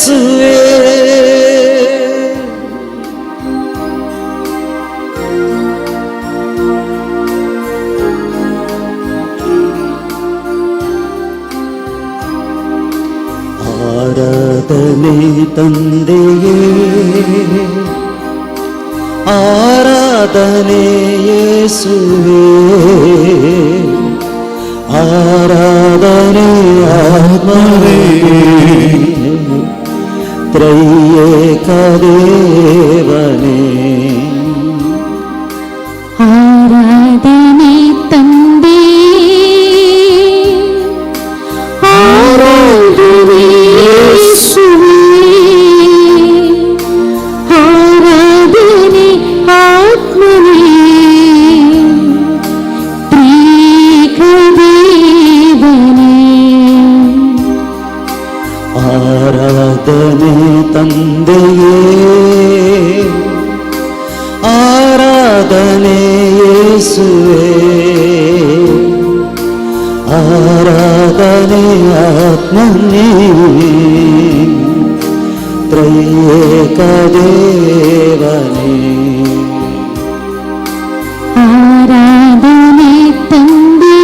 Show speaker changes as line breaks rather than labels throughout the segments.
ಯೇಸುವೇ. ಆರಾಧನೆ ತಂದೆಯೇ, ಆರಾಧನೆ ಯೇಸುವೇ, ಆರಾಧನೆ ಆತ್ಮವೇ, ತ್ರೈಯೇಕ ದೇವನೇ.
ಆರಾಧನೆ ತಂದೆ, ಆರಾಧನೆ ಯೇಸುವೇ, ಆರಾಧನೆ ಆತ್ಮನೇ, ತ್ರಿಯೇಕ ದೇವನೇ.
ಆರಾಧನೆ ತಂದೆಯೇ, ಆರಾಧನೆ ಯೇಸುವೇ, ಆರಾಧನೆ ಆತ್ಮನೇ, ತ್ರೈಯೇಕ ದೇವನೇ.
ಆರಾಧನೆ ತಂದೆ,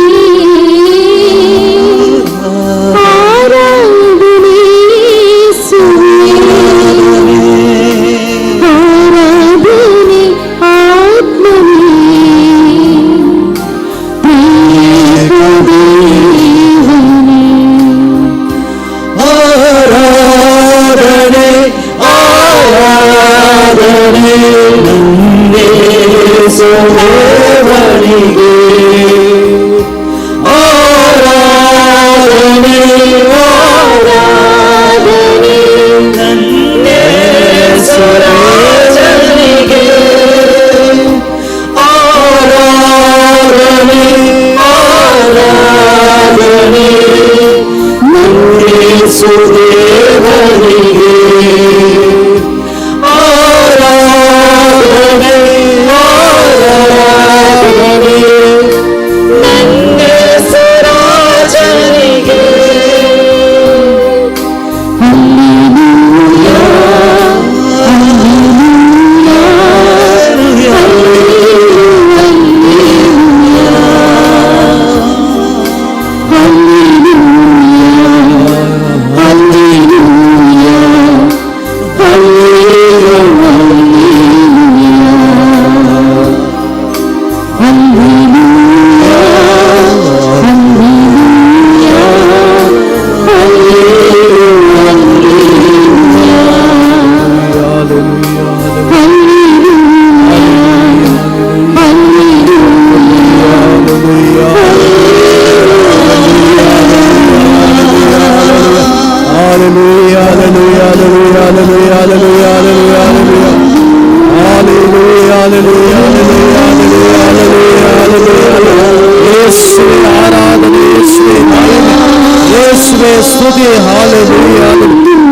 ಆರಾಧನೆ ಯೇಸುವೇ, ಆರಾಧನೆ ಆತ್ಮನೇ, ತ್ರಿಯೇಕ ದೇವನೇ.
ಆರಾಧನೆ, ಆರಾಧನೆ ನನ್ನೇಸುದೇವನಿಗೆ, ಆರಾಧನೆ, ಆರಾಧನೆ ನನ್ನೇಸುರಾಜನಿಗೆ, ಆರಾಧನೆ, ಆರಾಧನೆ ನನ್ನೇಸುದೇವನಿಗೆ, ಆರಾಧನೆ, ಆರಾಧನೆ ನನ್ನೇಸುರಾಜನಿಗೆ.
Hallelujah, hallelujah, hallelujah, hallelujah, hallelujah, hallelujah, hallelujah, hallelujah, hallelujah, hallelujah, hallelujah.
Hallelujah, hallelujah, hallelujah, hallelujah, hallelujah, hallelujah, hallelujah. Hallelujah, hallelujah, hallelujah, hallelujah, hallelujah, hallelujah. ಯೇಸುವೇ ಆರಾಧನೆ, ಯೇಸುವೇ ಮಹಿಮೆ, ಯೇಸುವೇ ಸ್ತುತಿ. Hallelujah.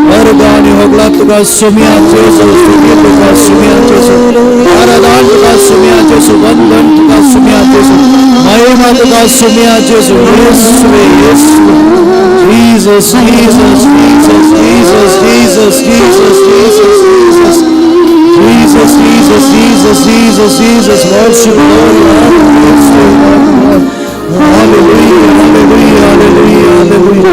ಮರ್ಗಾನಿ ಹೊಗಳಾತುಗ ಸುಮಿಯಾ ಜೇಸು, ಸ್ತುತಿಯತುಗ ಸುಮಿಯಾ ಜೇಸು, ಆರಾಧನಾತುಗ ಸುಮಿಯಾ ಜೇಸು, ವಂದನತುಗ ಸುಮಿಯಾ ಜೇಸು, ಮಹಿಮಾತುಗ ಸುಮಿಯಾ ಜೇಸು. ಯೇಸುವೇ, ಯೇಸುವೇ. Jesus, Jesus, Jesus, Jesus, Jesus, Jesus, Jesus, Jesus. Jesus, Jesus, Jesus, Jesus, Jesus, worship, glory, honor, hallelujah, hallelujah, hallelujah, hallelujah,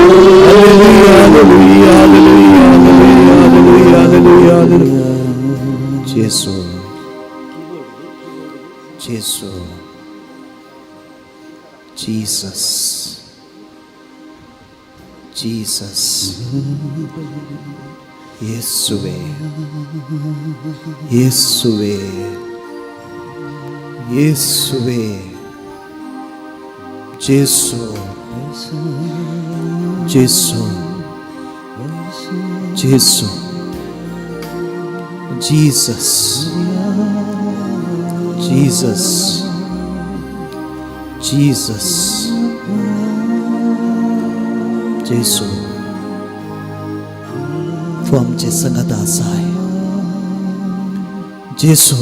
hallelujah, hallelujah, hallelujah, hallelujah, hallelujah, hallelujah.
Jesu, Jesu, Jesus, Jesus, ಯೇಸುವೆ, ಯೇಸುವೆ, ಯೇಸುವೆ, ಜೇಸು, ಜೇಸು, ಜೇಸು, Jesus, Jesus, Jesus, जेसू, तूं आमचे संगत आसाय जेसू.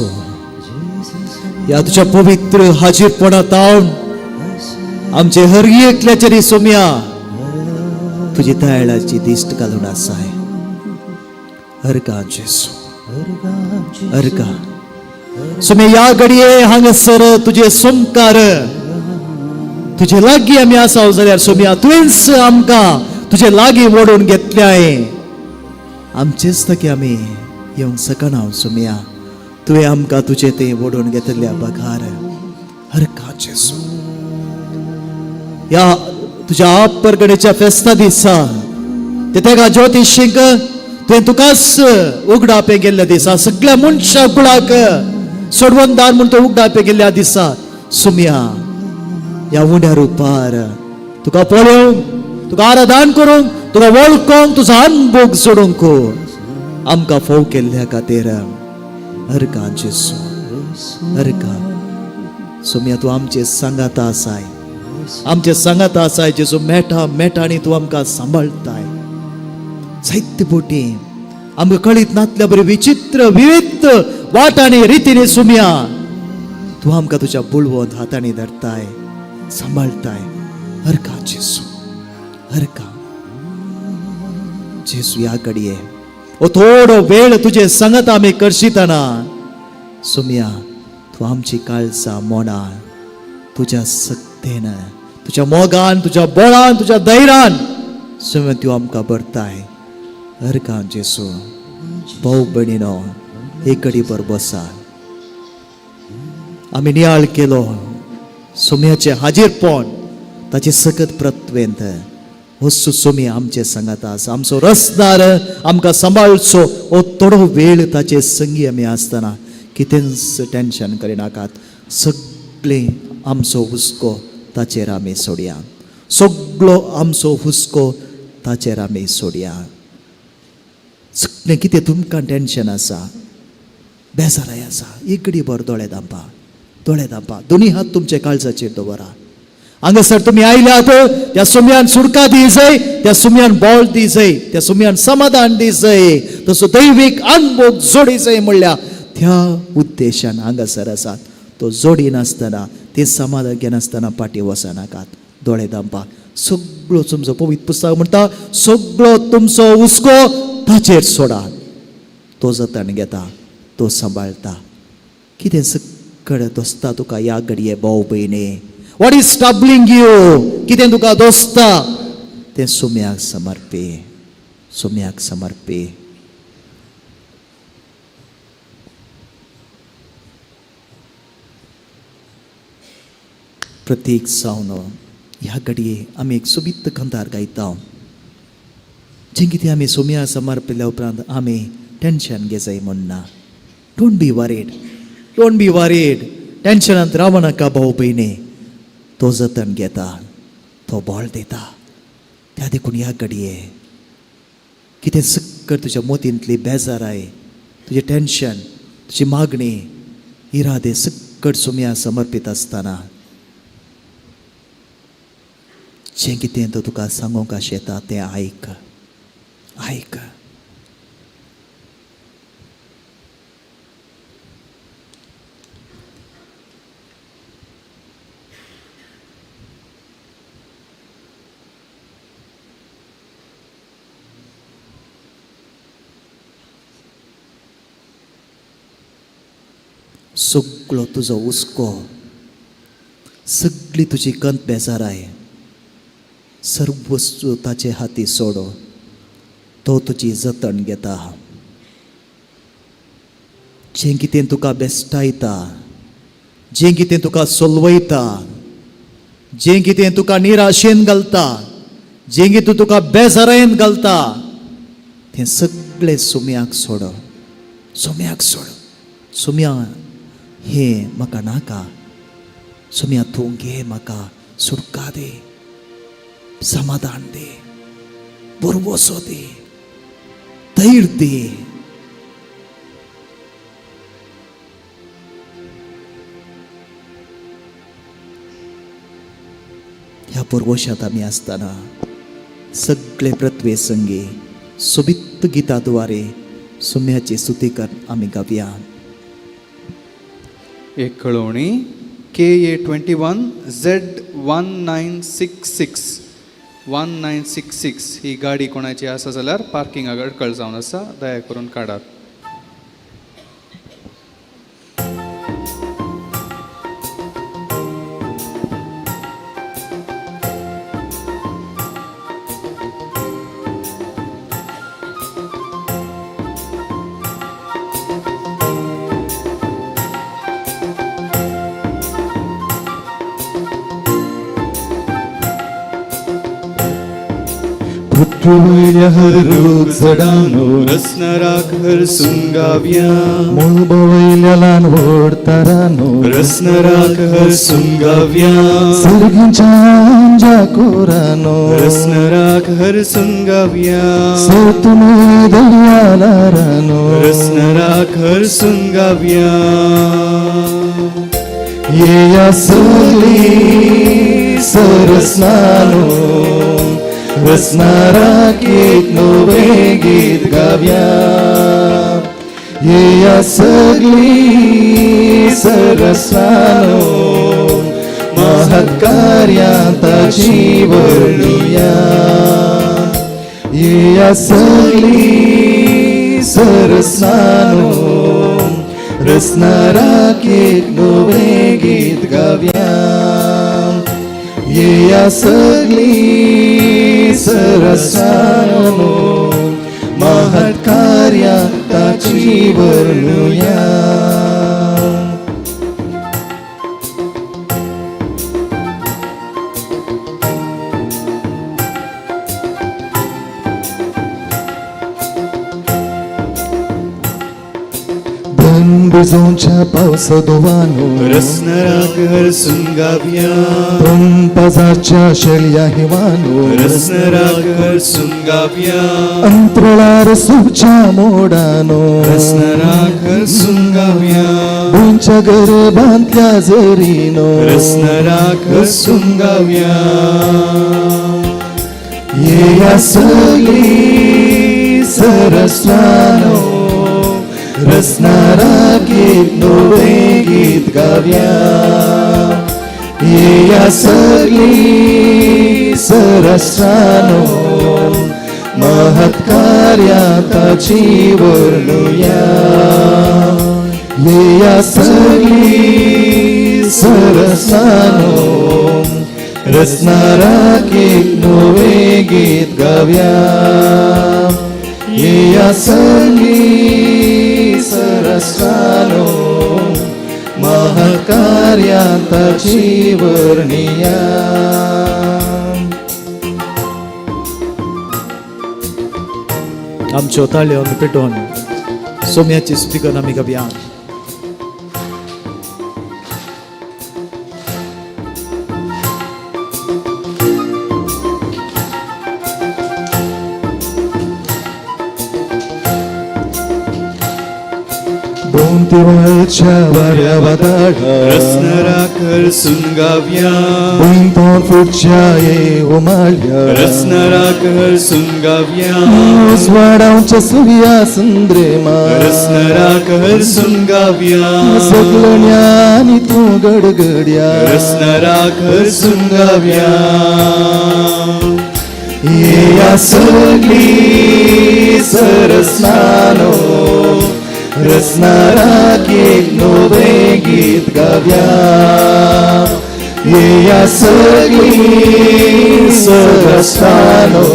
ह्या तुज्या पवित्र हाजीरपणात आमचे हर एकल्याचेर सोम्या तुजी दयाळाची दिश्ट घालून आसाय. अर्गा जेसू, अर्गा सुमे. ह्या घडये हांगासर तुजे सोमकार, तुजे लागीं आमी आसा जाल्यार सोम्या, तुवेंच आमकां तुजे लागीं ओडून घेतल्याय. आमचेच तकी आमी येवंक शकना सोम्या, तुवें आमकां तुजें तें ओडून घेतल्या बघार. हरका जेसू. ह्या तुज्या आपरगणेच्या फेस्ता दिसा ते तेका ज्योतिशींक तुवें तुकाच उगडापें गेल्ल्या दिसा, सगळ्या मनशा कुळाक सोडवणदार म्हूण तो उगडापें गेल्ल्या दिसा सुम्या, ह्या उण्या रुपार तुका पळोवंक, तुका आराधन करूंक, तुका वळखोंक, तुजो अनभोग जोडूंक आमकां फोव केल्ल्या खातीर अर्गां जेसू, अर्गां. सोम्या, तूं आमचे सांगाता आसाय, आमचे सांगाता आसाय जेजू. मेटा मेटांनी तूं आमकां सांबाळटाय. जायते बोटी आमकां कळीत नातल्या बरी विचित्र विविध वाटांनी रितीनी सुम्या, तूं आमकां तुज्या बुळवंत हातांनी धरताय, सांबाळटाय. हरका जेसू, हरका जेसू. ह्या घडये ओ थोडो वेळ तुजे सांगात आमी करशितना सुम्या, तूं आमची काळजा मोडा तुज्या सक्तेन, तुज्या मोगान, तुज्या बळान, तुज्या धैर्यान सुम्या तूं आमकां भरताय. हरका जेसू. भाव भयणीनो, एक घडी भर बसा. आमी नियाळ केलो सोम्याचें हाजीरपण, ताचें सकत प्रत्वेंत वस्तू सोमी आमचे सांगात आसा, आमचो रसदार, आमकां सांबाळचो. हो थोडो वेळ ताचे संगी आमी आसतना कितेंच टेंशन करिनाकात. सगळें आमचो हुस्को ताचेर आमी सोडया, सगळो आमचो हुस्को ताचेर आमी सोडया. सगळें कितें तुमकां टेंशन आसा, बेजाराय आसा, एक घडी भर दोळे धांपा, दोळे धांपा. दोनी हात तुमचे काळजाचेर दवरा. हांगासर तुमी आयल्यात, त्या सुम्यान सुडका दी जाय, त्या सुम्यान बळ दी जाय, त्या सुम्यान समाधान दी जाय, तसो दैवीक अनभोग जोडी जाय म्हणल्या त्या उद्देशान हांगासर आसात. तो जोडी नासतना, ते समाधान घेनासतना फाटीं वचनाकात. दोळे धांपा. सगळो तुमचो, पवित्र पुस्तक म्हणटा, सगळो तुमचो हुस्को ताचेर सोडा. तो जतन घेता, तो सांबाळटा. कितें सकड दोस्ता तुका ह्या घडये भाव भयणी? What is troubling you? कितें तुका दोस्ता तें सुम्याक समर्पी, सुम्याक समर्पी. प्रतीक जावन ह्या घडये आमी एक सोबीत कांतार गायता, जें कितें आमी सोम्या समर्पिल्ल्या उपरांत आमी टेंशन घेजाय म्हण ना. Don't be worried, don't be worried. टेंशनांत रावनाका भाव भयणी. तो जतन घेता, तो बळ दिता. त्या देखून ह्या घडये कितें सक्कर तुज्या मोतींतली बेजाराय, तुजें टेंशन, तुजी मागणी, इरादे सक्कट सुम्या समर्पीत आसतना जें कितें तो तुका सांगूंक आशेता तें आयक, आयक. सगळो तुजो हुस्को, सगळी तुजी कंत बेजाराय सर्वस्व ताचे हाती सोडो. तो तुजी जतन घेता. जें कितें तुका बेस्टायता, जें कितें तुका सोलवयता, जें कितें तुका निराशेन घालता, जें कितें तुका बेजारायेन घालता, तें सगळें सुम्याक सोड, सुम्याक सोड. सुम्या, हें म्हाका नाका. सुम्या, तूं घे, म्हाका सुटका दी, समाधान दी, भरवसो दी, धैर्य दी. ह्या पुर्वशांत आमी आसतना सगळे पृथ्वे संगी सोबीत गिताद्वारे सुम्याची स्तुती कर आमी गावया.
एक कळोवणी, KA 21 Z 1966. 1966 ही गाडी कोणाची आसा जाल्यार पार्किंगाक अडखळ जावन आसा, दया करून काडात.
पृथ्वीवयल्या हर रोग जडानो
रसनाराक हरसून गावया.
मळबावयल्या ल्हान व्हड तारानो
रसनाराक हरसून गावया.
सर्गीच्या अंजा कोरानो
रसनाराक हरसून गावया.
सेतुने दर्या लारानो
रसनाराक हरसून गावया.
येया सगली सरसनानो रसनाराक एक नवें गीत गावया. येया सगली सरसनानो महत् कार्यां ताची वर्णुया. येया सगली सरसनानो रसनाराक एक नवें गीत गावया. येया सगली सरसनानो महत् कार्यां ताची वर्णुया. बिजोंच्या पावसा दोवानो
रसनाराक हरसून गावया.
पंपाच्या शेळया हिवानो
रसनाराक हरसून गावया.
अंतराळार सुच्या मोडानो
रसनाराक हरसून गावया.
भुंयच्या गर्भांतल्या जरीनो
रसनाराक हरसून गावया.
येया सगली सरसनानो रसनाराक एक नवें गीत गावया. येया सगली सरसनानो महत् कार्यां ताची वर्णुया. येया सगली सरसनानो रसनाराक एक नवें गीत गावया. येया सगली सरसनानो महत् कार्यां ताची वर्णुया.
आमच्यो ताळयो आमी पेटोवन सोम्याची स्तुती करून आमी गावया.
भोंवतीवळच्या वाऱ्या वादाळा
रसनाराक हरसून गावया.
भुंयतोन फुटच्या ये उमाळ्या
रसनाराक हरसून गावया.
उजवाडावच्या सुर्या संद्रेमा
रसनाराक हरसून गावया.
सगळण्या आनी तूं गडगड्या
रसनाराक हरसून गावया.
येया सगली सरसनानो रसनाराक एक नवें गीत गावया. येया सगली सरसनानो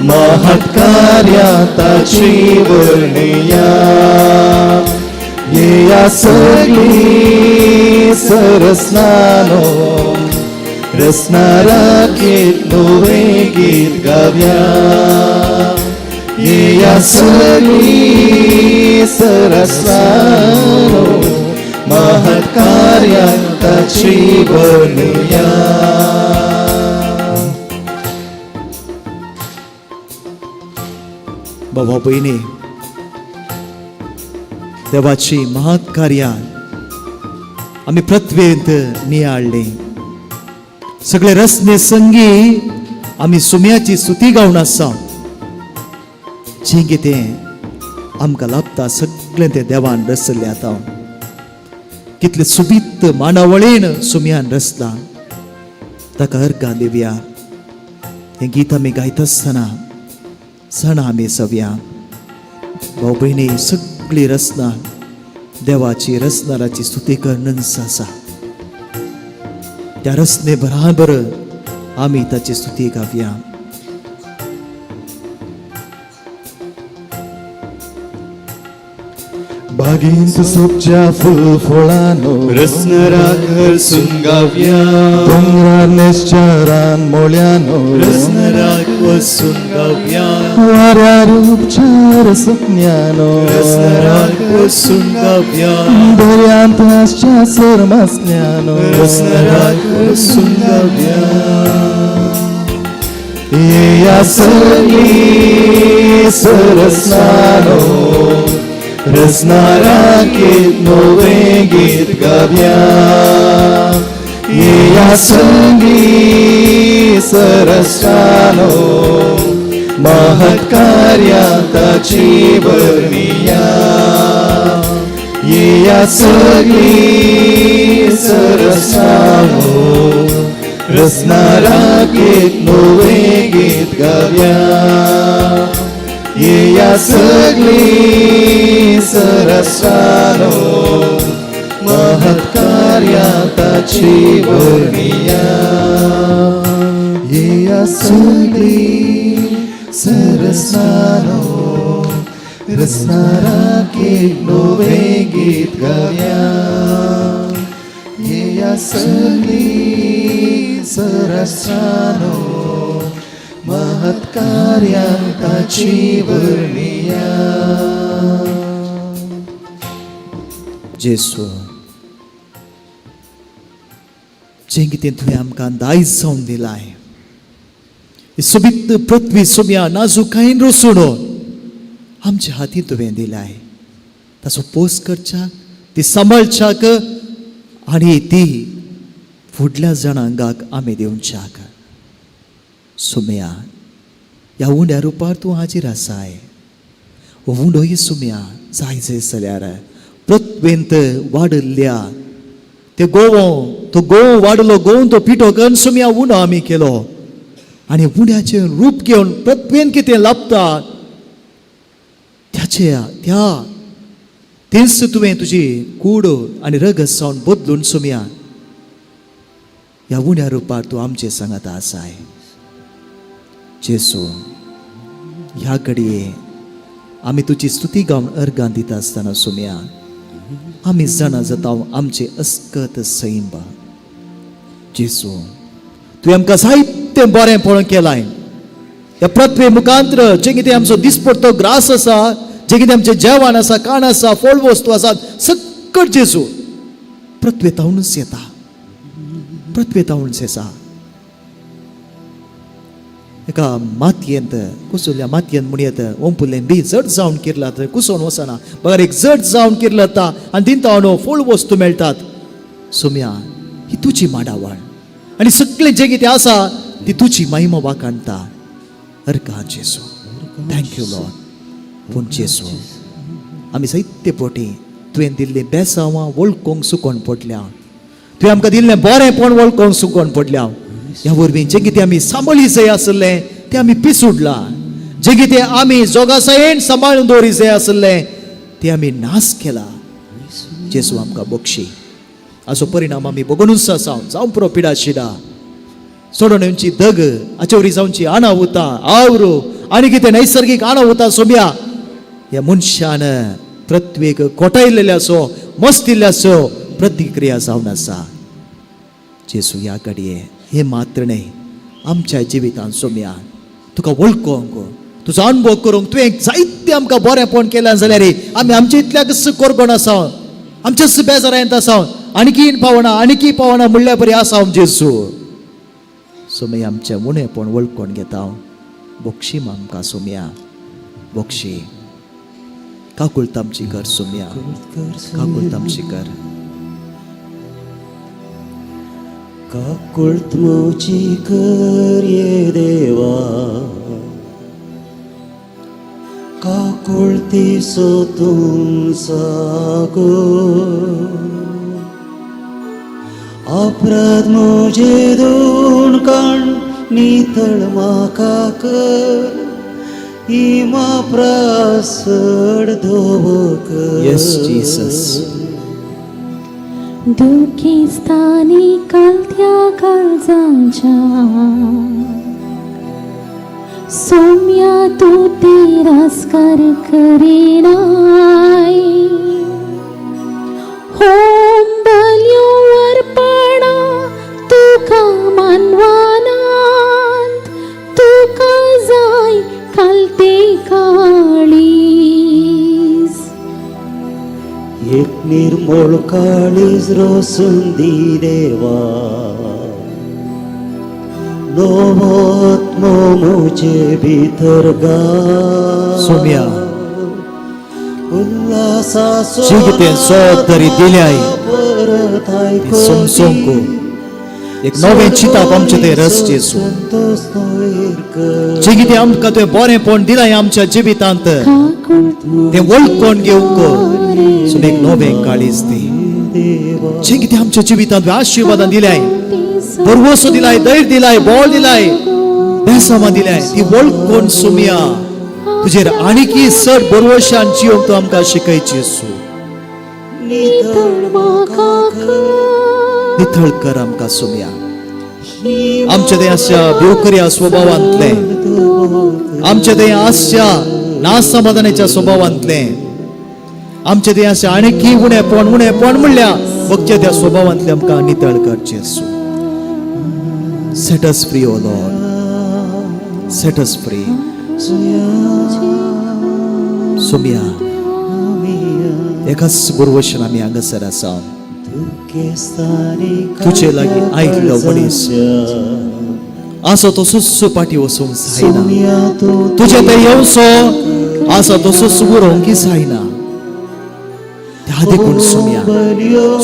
महत् कार्यां ताची वर्णुया. येया सगली सरसनानो रसनाराक एक नवें गीत गावया. येया सगली सरसनानो महत् कार्यां ताची वर्णुया.
बाबा भयणी, देवाची महत् कार्यां आमी पृथ्वेंत नियाळ्ळी. सगळे रसने संगी आमी सुम्याची स्तुती गावन आसा. जें कितें आमकां लाभता सगळें तें देवान रचल्लें. आतां कितले सोबीत मांडावळीन सुम्यान रचलां, ताका अर्गां दिवया. हें गीत आमी गायता आसतना जाणा आमी सव्या भाव भयणी, सगळी रचना देवाची रचणाराची स्तुती करणच आसा. त्या रचने बराबर आमी ताची स्तुती गावया.
बागेंत सोबच्या फुल फळानो,
रसनराक हरसून गावया.
दोंगरार न्हेसच्या रान मोळ्यानो,
रचणाराक वसून गावया.
वाऱ्यार उपचार सुकण्यानो,
रचणाराक वसून गावया.
दर्यांत आसच्या सरमासल्यानो,
रचणाराक वसून गावया.
येया सगळी सरसनानो, रचणाराक एक नवें गीत गावया. येया सगळी सरसनानो, महत् कार्यां ताची वर्णिया. येया सगळी सरसनानो, रचणाराक एक नवें गीत गावया. येया सगळी सरसनानो, महत् कार्यां ताची वर्णिया. येया सगळी सरसनानो, रचणाराक एक नवें गीत गावया. येया सगळी सरसनानो, महत् कार्यां ताची वर्णिया.
जेसू, जें कितें तुवें आमकां दायज जावन दिलाय, ही सोबीत पृथ्वी सोम्या नाजूकायेन रोसून आमच्या हातीं तुवें दिलाय, ताचो पोस करच्याक, ती सांबाळच्याक आनी ती फुडल्या जणांगाक आमी दिवच्याक. सुम्या, ह्या उंड्या रुपार तूं हाजीर आसाय. हो उंडोय सुम्या जाय जाय जाल्यार पृथ्वेंत वाडिल्ल्या ते गोवो, तो गोव वाडलो, गोवन तो पिठो करून सुम्या उंडो आमी केलो आनी उंड्याचें रूप घेवन पृथ्वेन कितें लाबता त्याचे त्या तेंच तुवें तुजी कूड आनी रगत जावन बदलून सुम्या ह्या उण्या रुपार तूं आमचे सांगात आसाय. जेसू, ह्या घडये आमी तुजी स्तुती गावन अर्गां दिता आसतना सुम्या आमी जाणा जाता आमचे अस्कत सैंब. जेसू, तुवें आमकां जायतें बरें पळोवन केलाय. ह्या पृथ्वी मुखांत्र जें कितें आमचो दिसपडतो ग्रास आसा, जें कितें आमचें जेवण आसा, काण आसा, फळ वस्तू आसात, सकट जेजू पृथ्वे तावनूच येता, पृथ्वे तावनूच येता. एका मातयेंत कुसुल्या मातयेंत म्हणयेत ओंपुल्लें बी जड जावन किरला थंय कुसोवन वचना, बगर एक जड जावन किरलता आनी दिंता फळ वस्तू मेळटात. सोम्या, ही तुजी माडावळ आनी सगळें जें कितें आसा ती तुजी महिमा वाखाणता. अर्का जेसू, thank you Lord. पूण जेसू, आमी जायते पोटी तुवें दिल्लीं बेसांवां वळखूंक सुकोन पडल्या. तुवें आमकां दिल्लें बरेंपण वळखूंक सुकोन पडल्या. ह्या वरवीं जें कितें आमी सांबाळी जाय आसलें तें आमी पिसुडलां. जें कितें आमी जोगासायेन सांबाळून दवरी जाय आसलें तें आमी नाश केला. जेजू, आमकां बक्षी. हाचो परिणाम आमी बगुनूच आसा. जावं पुरो पिडा शिडा सोडून येवची दग, हाचे वरी जावची अनाहुतां, आवरो आनी कितें नैसर्गीक अनाहुतां. सोम्या, ह्या मनशान पृथ्वेक कोटायल्ल्याचो मस्तिल्ल्याचो प्रतिक्रिया जावन आसा. जेसू, ह्या घडये हे मात्र न्हय, आमच्या जिवितान सोम्या तुका वळखूंक, तुजो अनुभव करूंक तुवें जायते आमकां बरेंपण केलें जाल्यार आमी आमचे इतल्याकच कोरगोण आसा, आमच्याच बेजारांत आसा, आणखीन पावना, आणखी पावना म्हणल्या बरी आसा. जेजू, सोम्या, आमचें उणेपण वळखून घेता. बोक्षी आमकां सोम्या, बोक्षी. काकुळत आमची कर सोम्या, काकुळत आमची कर.
काकुळत म्हजी कर ये देवा, काकुळती सो तुमसागो. अपराध म्हजे दोन काण नितळ म्हाका कर इमा प्रासड धोवो कर.
Yes, Jesus.
दुखिस्तानी कालत्या काळजाच्या सोम्या तूं तिरस्कार करिनाय. होम बल्यो अर्पणा तुका मानवानात, तुका जाय कालते काळीज.
एक निर्मळ काळीज रोसून दी देवा, नवोत्मो मुझे भितर गा.
सोम्या.
उल्हासाचो
जी कितें जबाबदारी दिल्याय,
परत
ती समजोंक एक नवें चिंताप आमचें तें रस जेजू.
संतोष नवेर कर.
जें कितें आमकां तुवें बरेंपण दिलाय आमच्या जिवितांत,
काकूळ
तें वळखून घेवंक सुन एक नवें काळीज दी.
देवा.
जें कितें आमच्या जिवितांत तुवें आशिर्वादां दिल्याय, भरवसो दिलाय, धैर्य दिलाय, बळ दिलाय, बेसामां दिल्याय, ती वळखून सुमया तुजेर आणिकी चड भरवशान जिवंक तूं आमकां शिकय जेजू.
नितळ म्हाका कर.
नितळ कर आमकां सुमया. आमच्या ते आसच्या भिवकऱ्या स्वभावांतले, आमच्या ते आसच्या नासमाधानाच्या स्वभावांतले, आमच्या ते आसच्या आणखी उणेपण उणेपण म्हणल्या बघच्या त्या स्वभावांतले आमकां नितळ कर जेजू. Set us free, O Lord, set us free. Sumya, एकाच भरवशान आमी हांगासर आसा.
दुखेस्तानी
तुजे लागीं आयिल्लो मनीस आसा तसोच पाटी वचूंक जायना.
सोम्या तूं
तुजे थंय येवचो आसा तसोच उरोवंक जायना. त्या देखून सुमया,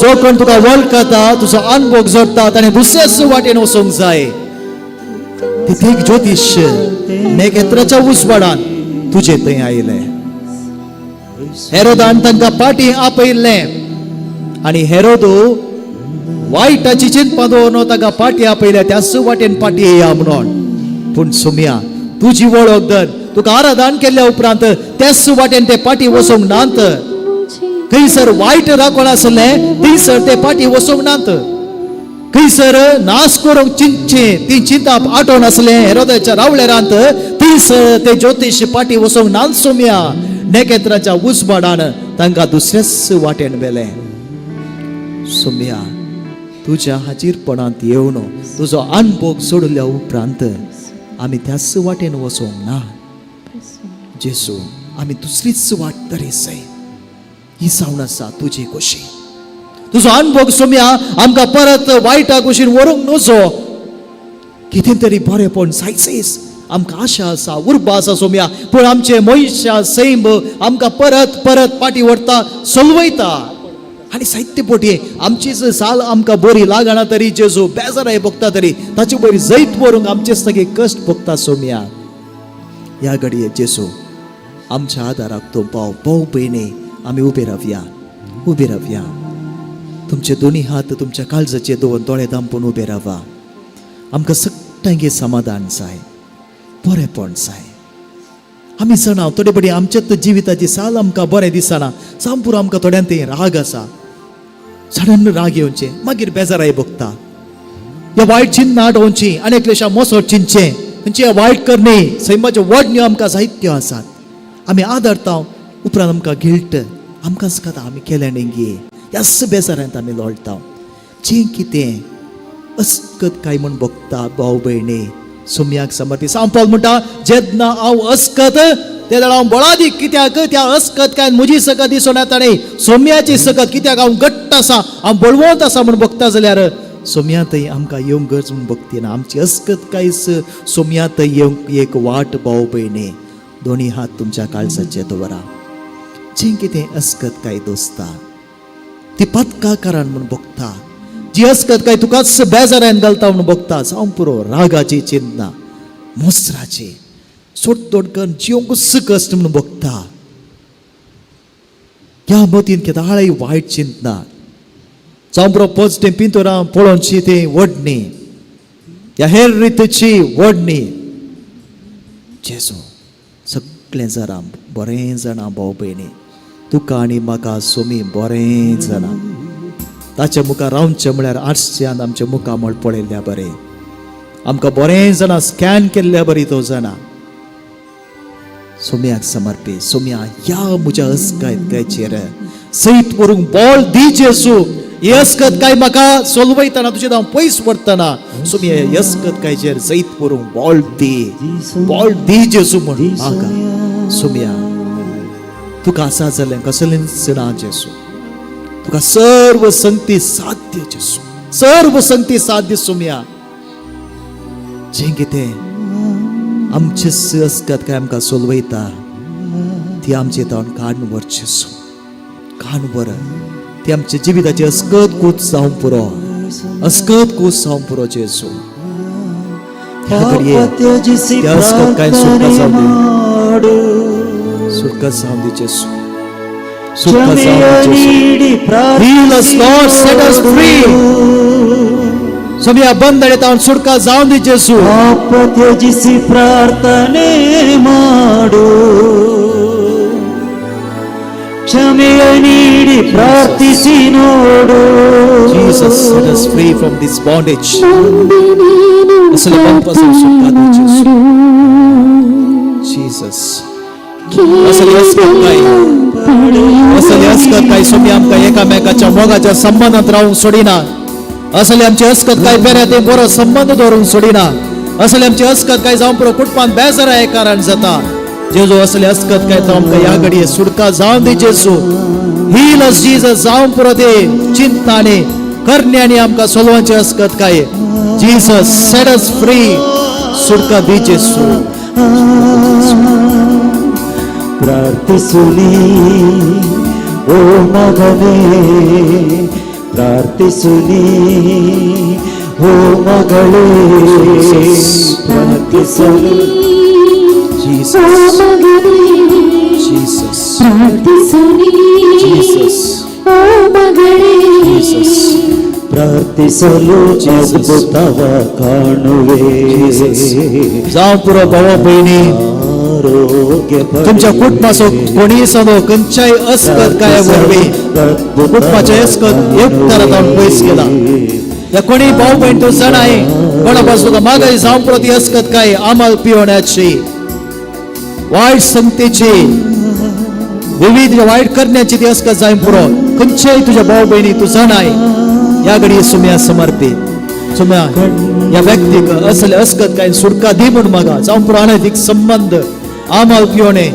जो कोण तुका वळखता, तुजो अनभोग जोडटा, ताणें दुसऱ्याच वाटेन वचूंक जाय. तिथे एक ज्योतिश नेकेत्राच्या उजवाडान तुजे थंय आयले. हेरोदान तांकां पाटी आपयल्लें आनी हेरोदू वायटाची चिंतपा दवरून ताका पाटी आपयल्या, त्याच वाटेन पाटी येया म्हणून. पूण सुमया, तुजी वळख धर, तुका आराधन केल्या उपरांत त्याच वाटेन ते पाटी वचूंक नात. खंयसर वायट राखण आसलें थंयसर ते पाटी वचूंक नात. खंयसर नाश करूंक चिंतचें ती चिंताप आठवण आसलें हेरोदाच्या रावळेरांत, थंयसर ते ज्योतिश पाटी वचूंक नात. सोम्या, नेकेत्राच्या उजवाडान तांकां दुसऱ्याच वाटेन व्हेलें. सोम्या, तुज्या हाजीरपणांत येवन तुजो अनभोग सोडल्या उपरांत आमी त्याच वाटेन वचूंक ना जेजू. आमी दुसरीच वाट तरी जाय. ही जावन आसा तुजी खोशी. तुजो अनभोग सोम्या आमकां परत वायटा कुशीन व्हरूंक नजो. कितें तरी बरेंपण जायचेच आमकां आशा आसा, उर्बा आसा सोम्या. पूण आमचे मनशा सैम आमकां परत परत पाटी व्हरता, सलवयता आनी साहित्य पोटी आमचीच साल आमकां बरी लागना तरी जेजू बेजाराय भोगता तरी ताचे बरी जैत व्हरूंक आमचेच सगळे कश्ट भोगता सोम्या. ह्या घडये जेजू आमच्या आदाराक तूं पाव. भाव भयणी, आमी उबे रावया, उबे रावया. तुमचे दोनी हात तुमच्या काळजाचे दवरून दोळे दांपून उबे रावा. आमकां सगळ्यांक समाधान जाय, बरेंपण जाय. आमी जाणा, थोडे पटी आमच्याच जिविताची साल आमकां बरें दिसना. सामपुरो आमकां थोड्यान ते राग आसा, सडन राग येवचें, मागीर बेजाराय भोगता. ह्या वायट चिंतना आडोवची आनी एकलेशा मोसो चिंतचें खंयची वायट करणी, सैमाच्यो वडण्यो आमकां साहित्य आसात. आमी आदरता, उपरांत आमकां गिल्ट, आमकां दिसता आमी केलें न्ही. ह्याच बेजारांत आमी लोळटा. जें कितें अस्कत काय म्हूण भोगता भाव भयणी, सुम्याक समर्पी. सांपल म्हणटा, जेन्ना हांव अस्कत ते जाणा हांव बळादीक. कित्याक त्या अस्कत काय म्हजी सकत दिसून येता न्ही, सोम्याची सकत. कित्याक हांव घट्ट आसा, हांव बळवंत आसा म्हूण भोगता जाल्यार सोम्या थंय आमकां येवंक गरज म्हूण भोगती ना. आमची अस्कत कांयच सोम्या थंय येवंक एक वाट. भाव भयणी, दोनी हात तुमच्या काळजाचे दवरा. जें कितें अस्कत काय दोसता, ती पदका कारण म्हूण भोगता, जी अस्कत काय तुकाच बेजारान घालता म्हूण भोगता, जावं पुरो रागाची चिंतना, मोसराची सोड करून जिवंकूच कश्ट म्हूण भोगता, ह्या मतीन केदाळय वायट चिंतना, जावं पुरो पॉझिटीव पिंतोरां पळोवची तें वडणी. ह्या हेर रितीची वडणी जेजू सगळें जाणां बरें जाणां भाव भयणी, तुका आनी म्हाका सोमी बरें जाणां. ताच्या मुखार रावचें म्हळ्यार आरश्यान आमच्या मुखामळ पळयल्ल्या बरें, आमकां बरें जाणां स्कॅन केल्ल्या बरी तो जाणा. सोम्याक समर्पी सोम्या, ह्या म्हज्या अस्कत सयत व्हरूंक बळ दी जेसू. ही अस्कत काय म्हाका सोलवयतना, तुजें हांव पयस व्हरतना, सोम्या ही अस्कत कायचेर जैत व्हरूंक बळ दी, बळ दी जेसू म्हण म्हाका. सोम्या, तुका आसा जालें कसलेंच ना जेसू, तुका सर्व संगती साध्य जेसू, सर्व संगती साध्य. सोम्या, जें कितें आमचे अस्कत काय आमकां सोलवयता ती आमचे तावन काडून व्हर जेसू, काडून व्हर ती. आमच्या जिविताची अस्कत कूच जावंक पुरो, अस्कत कूच जावंक पुरो जेसू. ह्या घडये
ಪಾಪ ತ್ಯಜಿಸಿ
त्या अस्कत काय सुटका
ಪ್ರಾರ್ಥನೆ
जावं दी.
ಮಾಡು.
सुटका जावं दी जेसू, सुटका
ಕ್ಷಮೆಯ
जावं दी जेसू.
ನೀಡಿ
Heal us, Lord, set us free. Saumya, बंद तावन सुटका जावं दी जेसू.
ಪಾಪ ತ್ಯಜಿಸಿ ಪ್ರಾರ್ಥನೆ ಮಾಡು, ಕ್ಷಮೆಯ ನೀಡಿ ಪ್ರಾರ್ಥಿಸಿ ನೋಡು.
Jesus, set us free from this bondage.
ನಂಬಿ ನೀನು
ಅಸಲು ಬಂಪಸು ಸುಟ್ಕಾ दी जेಸು. Jesus. असले अस्कत काय, असले अस्कत काय सोमी आमकां एकामेकाच्या मोगाच्या संबंधात रावूंक सोडिना. असले आमचे अस्कत काय पेऱ्या ते बरो संबंध दवरूंक सोडिना. असले आमचे अस्कत काय जावं पुरो कुटुंबान बेजाराय कारण जाता जेजू. असले अस्कत काय तो आमकां ह्या घडये सुटका जावं दी जेजू. Heal us, Jesus. जावं पुरो ते चिंतनाने करण्याने आमकां सोलवांचे अस्कत काय. Jesus, set us free. सुटका दी जेसू.
ಪ್ರಾರ್ಥಿಸು ನೀ ಓ ಮಗನೇ, ಪ್ರಾರ್ಥಿಸು ನೀ ಓ ಮಗಳೇ, ಪ್ರಾರ್ಥಿಸಲು.
Jesus.
ಮಗನೇ,
Jesus.
ಪ್ರಾರ್ಥಿಸು ನೀ
Jesus.
ಓ ಮಗಳೇ.
Jesus.
ಪ್ರಾರ್ಥಿಸಲು ಅದ್ಭುತವ ಕಾಣುವೆ.
जावं पुरो भावा भयणी,
ಆರೋಗ್ಯ
तुमच्या कुटुंबाचो कोणीय सांगो खंयच्याय अस्कत काय वरवीं कुटुंबाचे अस्कत एक तरा जावन पयस गेला या कोणी भाऊ बहीण तूं जाणाय, कोणा पासून तुका मागाय जावं पुरो ती अस्कत काय आमाल पिवण्याची, वायट संगतीची, विविध वायट करण्याची ती अस्कत जाय पुरो. खंयच्याय तुझ्या भाऊ बहिणी तूं जाणाय, ह्या घडये सुम्या समर्पित. सुम्या, ह्या व्यक्तीक असले अस्कत काय सुटका दी म्हूण मागा. जावं पुरो अनैतिक संबंध, आमाल पिवणे,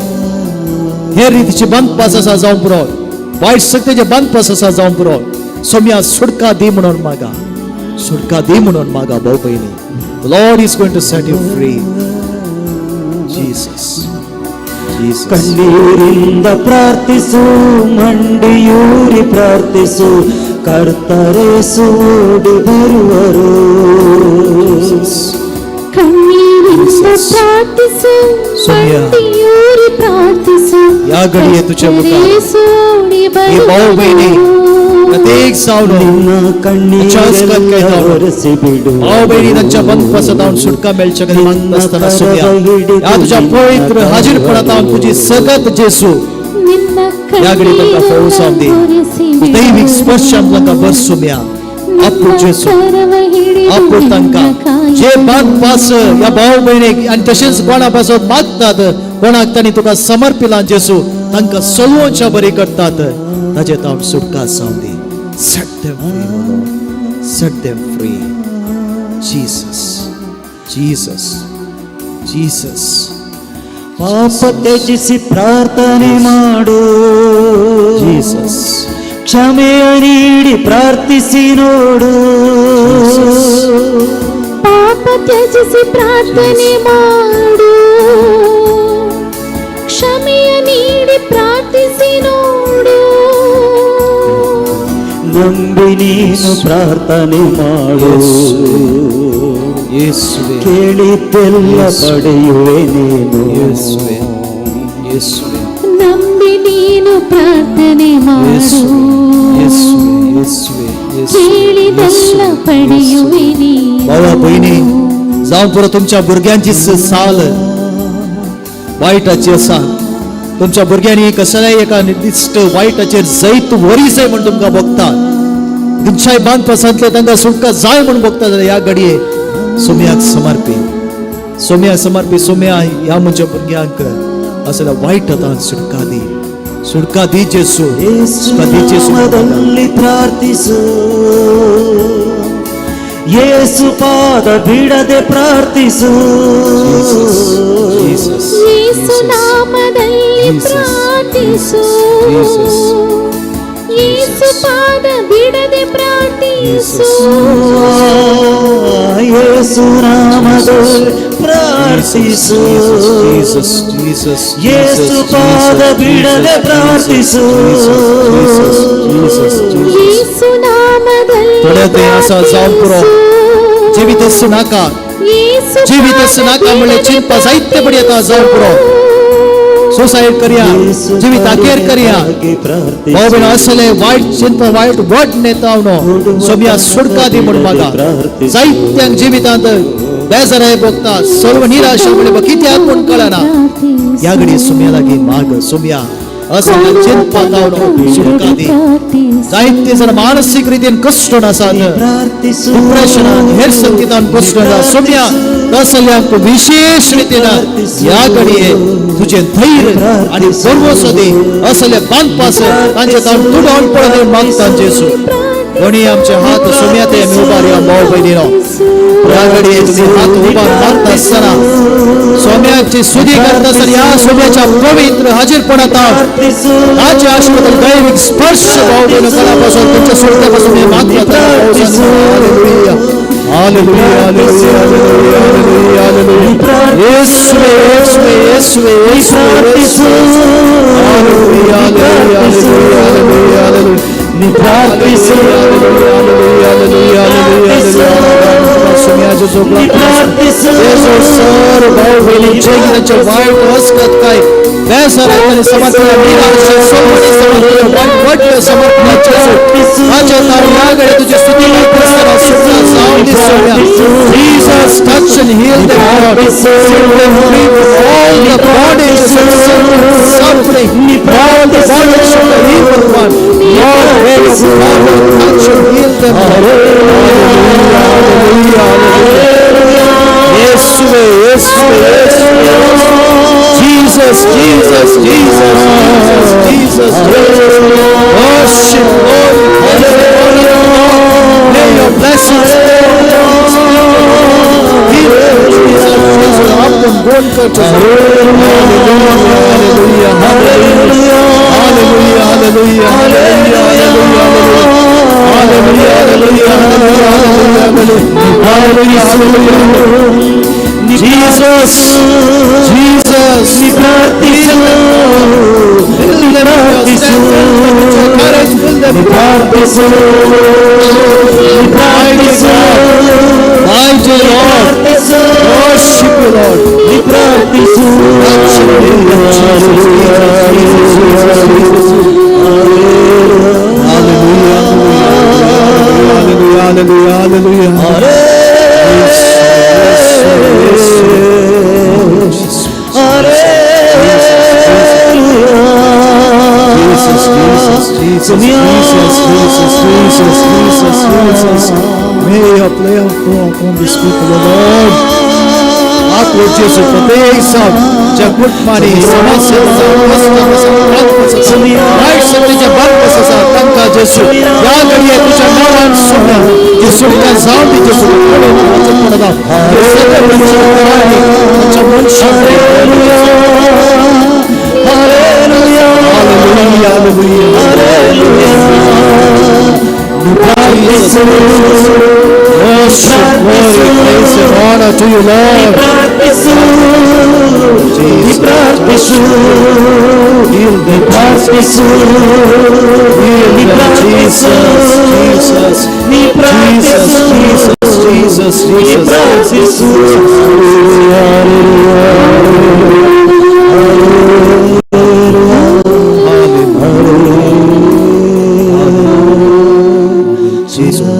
हे रितीचे बंदपास आसा जावं पुरो, वायट शक्तीचे बंदपास आसा जावं पुरो, सोम्या सुटका दी म्हणून मागा, सुटका दी म्हणून मागा. भाऊ बहिणी, Lord is going to set you free. Jesus, Jesus.
ಕಣ್ಣೀರಿಂದ ಪ್ರಾರ್ಥಿಸು, ಮಂಡಿಯೂರಿ ಪ್ರಾರ್ಥಿಸು, ಕರ್ತರೇಸು ಓಡಿ ಬರುವರು.
ಕಣ್ಣೀರಿಂದ ಪ್ರಾರ್ಥಿಸು,
ಸೌಮ್ಯ.
ಮಂಡಿಯೂರಿ ಪ್ರಾರ್ಥಿಸು,
या घडये तुझ्या मुखार
ಯೇಸು ಓಡಿ
ही भाऊ बहिणी
ಬರುವರು.
प्रत्येक सावलो
ನಿನ್ನ
अस्कत काय
ಕಣ್ಣೀರೆಲ್ಲ
जावं.
ಒರೆಸಿ ಬಿಡು.
भाऊ बहिणी, तांच्या बंदपासांत सुटका मेळच्या खातीर मागता आसतना सोम्या, ह्या तुज्या पवित्र हाजीरपणांत हांव तुजी सगत जेसू,
ನಿನ್ನ
ह्या घडये तांकां फोव जावं दी.
ಒರೆಸಿ
दैवीक स्पर्श आमकां बस सोम्या, आपूण जेसू, आपूण तांकां जे बांदपास ह्या भाव भयणीक आनी तशेंच कोणा पासत मागतात, कोणाक तांणी तुका समर्पिलां जेसू, तांकां सलोवच्या बरी करतात, ताजे तावन सुटका जावं दी. Set them free, O Lord. Set them free. Jesus, Jesus, Jesus.
ಪಾಪ ತ್ಯಜಿಸಿ ಪ್ರಾರ್ಥನೆ ಮಾಡು,
Jesus.
ಕ್ಷಮೆಯ ನೀಡಿ ಪ್ರಾರ್ಥಿಸಿ ನೋಡು.
ಪಾಪ ತ್ಯಜಿಸಿ ಪ್ರಾರ್ಥನೆ ಮಾಡು, ಕ್ಷಮೆಯ ನೀಡಿ ಪ್ರಾರ್ಥಿಸಿ ನೋಡು.
ನಂಬಿ ನೀನು ಪ್ರಾರ್ಥನೆ ಮಾಡು,
ಯೇಸುವೆ.
ಕೇಳಿದ್ದೆಲ್ಲ ಪಡೆಯುವೆ ನೀನು.
ಯೇಸುವೆ, ಯೇಸುವೆ.
ನಂಬಿ ನೀನು ಪ್ರಾರ್ಥನೆ ಮಾಡು,
ಯೇಸುವೆ, ಯೇಸುವೆ, ಯೇಸುವೆ, ಯೇಸುವೆ.
ಕೇಳಿದೆಲ್ಲ ಪಡೆಯುವೆ ನೀನು.
ಭಾವ ಬಹಿಣಿ, जावं पुरो तुमच्या भुरग्यांची साल वायटाची आसा, तुमच्या भुरग्यांनी कसल्याय एका निर्दिश्ट वायटाचेर जैत वरी जाय म्हूण तुमकां भोगता, तुमच्याय बांदपासांतले तांकां सुटका जाय म्हूण भोगता जाल्यार ह्या घडये सोम्याक समर्पी, सोम्या समर्पी. सोम्या, ह्या म्हज्या भुरग्यांक असल्या वायट हातान सुटका दी, सुटका दी जेसू, सुटका दी जेसू.
ನಾಮದಲ್ಲಿ ಪ್ರಾರ್ಥಿಸು, ಯೇಸು ಪಾದ ಬಿಡದೆ ಪ್ರಾರ್ಥಿಸು.
Jesus.
ಯೇಸು ನಾಮದಲ್ಲಿ ಪ್ರಾರ್ಥಿಸು,
Jesus.
ಯೇಸು ಪಾದ ಬಿಡದೆ ಪ್ರಾರ್ಥಿಸು.
ಯೇಸು ನಾಮದಲ್ಲಿ ಪ್ರಾರ್ಥಿಸು.
Jesus, Jesus.
ಯೇಸು ಪಾದ ಬಿಡದೆ ಪ್ರಾರ್ಥಿಸು.
Jesus, Jesus.
ಯೇಸು ನಾಮದಲ್ಲಿ
थोड्या ते आसा जावं पुरो.
ಪ್ರಾರ್ಥಿಸು.
जिवीत नाका,
ಯೇಸು
जिवीत
ಪಾದ
नाका म्हणल्यार
ಬಿಡದೆ
चिंतपा जायते पडी येता. जावं पुरो सुसायड करया, जिवीत अखेर करया. भाव भयण, असले वायट चिंतपा, वायट वट नेता सोम्या सुटका दी म्हूण मागा. जायत्यांक जिवितांत बेजाराय भोगता, सर्व निराशा म्हणले कित्याक म्हूण कळना. ह्या घडी सोम्या लागीं माग, सोम्या, असल्या चिंतपा तावनो सुटका दी. जायते जण मानसीक रितीन कश्ट आसात,
ಪ್ರಾರ್ಥಿಸು.
डिप्रेशनान, हेर संगीतान कश्ट आसा. सोम्या, तसल्यांक विशेष रितीन ह्या घडये तुजें धैर्य आनी भरवसो दी. असले बांदपास तांचे ताण तुडोवन पडत मागता जेसू. कोणी आमचे हात सोम्या ते आमी उबार या. भाव भयणीनो, ह्या घडये तुमी हात उबार मारता आसतना, सोम्याची सुदी करता आसतना, ह्या सोम्याच्या पवित्र हाजीरपणात
ಪ್ರಾರ್ಥಿಸು.
ताचे आशिर्वाद, दैविक स्पर्श भाव भयणो कोणापासून तुमच्या सुटक्यापासून हे मागतात. Hallelujah, hallelujah, hallelujah, hallelujah, hallelujah. येशुवे, येशुवे, येशुवे, येशुवे, येशुवे. Hallelujah, hallelujah, hallelujah, hallelujah, hallelujah.
ನೀ ಪ್ರಾರ್ಥಿಸು.
Hallelujah, hallelujah, hallelujah, hallelujah. सोम्याचो जोगला.
ನೀ ಪ್ರಾರ್ಥಿಸು.
येशू सर भाऊ बहिणींचे त्यांच्या वाईट हसकत काय बेसरांनी समर्पण, निराशा सोमणी समर्पण, वाईट वाटलं समर्पण जेसू. माझ्या नाव याकडे तुझी स्तुती करत असताना सुटका जाऊन दे Saumya. Jesus, touch and heal them, Lord. Set them free from all the bondages of sin, suffering, all the bondage of the evil one. Lord, may your power touch and heal them, Lord. Hallelujah, hallelujah, hallelujah. येशुवे, येशुवे, येशुवे. Jesus, Jesus, Jesus, Jesus, Jesus, Jesus. Worship, glory, praise, honor, Lord. May your blessings pour upon this people. Heal them, Jesus, Jesus. आपण गोल करतो. Hallelujah, hallelujah, hallelujah, hallelujah, hallelujah, hallelujah, hallelujah, hallelujah, hallelujah, hallelujah. Jesus, Jesus,
ಪ್ರಾರ್ಥಿಸು.
Fill them with your strength, fill them with your courage, fill them with
ಪ್ರಾರ್ಥಿಸು.
Mighty God, mighty Lord,
ಪ್ರಾರ್ಥಿಸು.
Worship you, Lord.
ನೀ ಪ್ರಾರ್ಥಿಸು.
Touch and heal them, Jesus, Jesus, Jesus, Jesus. Hallelujah, hallelujah, hallelujah, hallelujah. Yes, yes, yes. Jesus, Jesus, Jesus, Jesus, Jesus, Jesus, Jesus, Jesus. May your prayer fall upon these people, O Lord. आत्मो जेसू, प्रत्येक साव ज्या कुटुंबांनी समस्या आसा, कश्ट आसा, त्रास आसा, वायट शक्तीचे बंद आसा, तांकां जेसू ह्या घडये तुज्या नांवान सोम्या ती सुटका जावं दी. जेसू, सगळे तांच्या मनशांक. Hallelujah, hallelujah. Jesus, worship, glory, praise and honor to you, Lord.
ಪ್ರಾರ್ಥಿಸು.
Jesus,
ಪ್ರಾರ್ಥಿಸು.
Heal them,
ಪ್ರಾರ್ಥಿಸು.
Heal them, Jesus, Jesus,
ನೀ
Jesus,
ಪ್ರಾರ್ಥಿಸು.
Jesus, Jesus,
ನೀ
Jesus.
ಪ್ರಾರ್ಥಿಸು.
जेजू,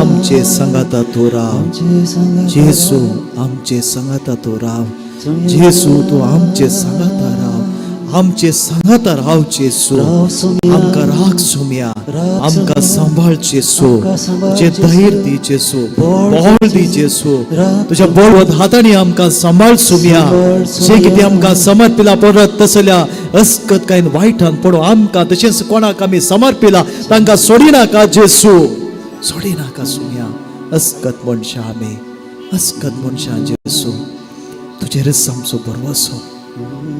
आमचे संगाता तूं राव. जेजू, आमचे सांगाता तूं राव जेसू, तूं आमचे सांगाता राव, आमचे सांगाता राव जेसू.
राव सोम्या.
आमकां राख सोम्या.
राख
आमकां
सोम्या.
सांबाळ जेसू.
आमकां सांबाळ
तुजें
जेसू.
धैर्य दी जेसू.
बळ
बळ
दी
दी जेसू.
राख.
तुज्या बळवंत हातांनी आमकां सांबाळ सोम्या.
सांबाळ
जें
सोम्या.
कितें आमकां समर्पिला परत तसल्या अस्कत कांय वायटान पडूं आमकां तशेंच कोणाक आमी समर्पिला तांकां सोडिनाका जेसू, सोडिनाका सोम्या. अस्कत मनशां आमी, अस्कत मनशां जेसू. तुजेरच आमचो भरवसो,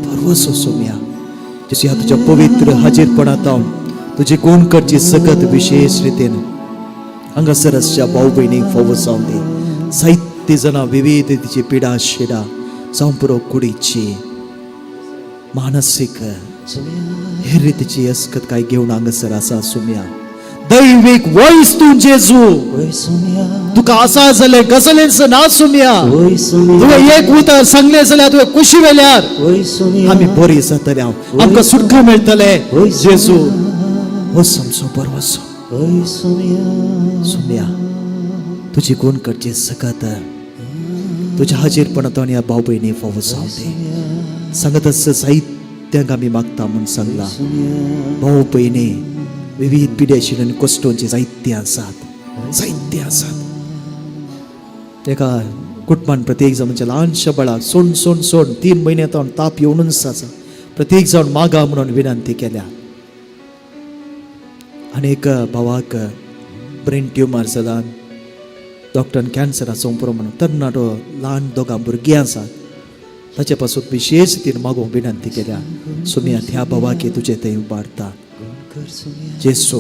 भरवसो सोम्या. जेसू, ह्या तुज्या पवित्र हाजीरपणांत हांव तुजी गुण करची सकत विशेश रितीन हांगासर आसच्या भाव भयणीक फावो जावं दी. जायते जाणां विविध तिची पिडा शिडा जावं पुरो, कुडीची, मानसीक, हे रितीची अस्कत काय घेवन हांगासर आसा सुम्या. दैवीक वयस तूं जेजू.
वय सोम्या.
तुका आसा जालें कसलेंच ना सुम्या.
वय सोम्या.
तुवें एक उतर सांगलें जाल्यार, तुवें कुशी वेल्यार
वय सोम्या.
आमी बरी जातले, आमकां सुटका मेळटले जेजू. हो आमचो भरवसो.
वय सोम्या.
सुम्या, तुजी गुण करची सकत तुज्या हाजीरपणांत ह्या भाव भयणी फावो जावं दी. सांगत आसा साहित्यांक आमी मागता म्हूण सांगला. भाव भयणी विविध पिढी आशिल्ले आनी कश्टोंची जायतीं आसात, जायतीं आसात. एका कुटुंबान प्रत्येक जाण म्हणजे ल्हानशा बाळाक सोड सोड सोड 3 म्हयने तावन ताप येवनूच आसा. प्रत्येक जाण मागा म्हणून विनंती केल्या. आनी एक भावाक ब्रेन ट्युमर जाला, डॉक्टरान कॅन्सराचो पुरो म्हणून. तरणाटो, ल्हान दोगां भुरगीं आसात. ताचे पासून विशेश तीन मागूंक विनंती केल्या. सुम्या, ह्या भावाक तुजे थंय उबारता जेसो.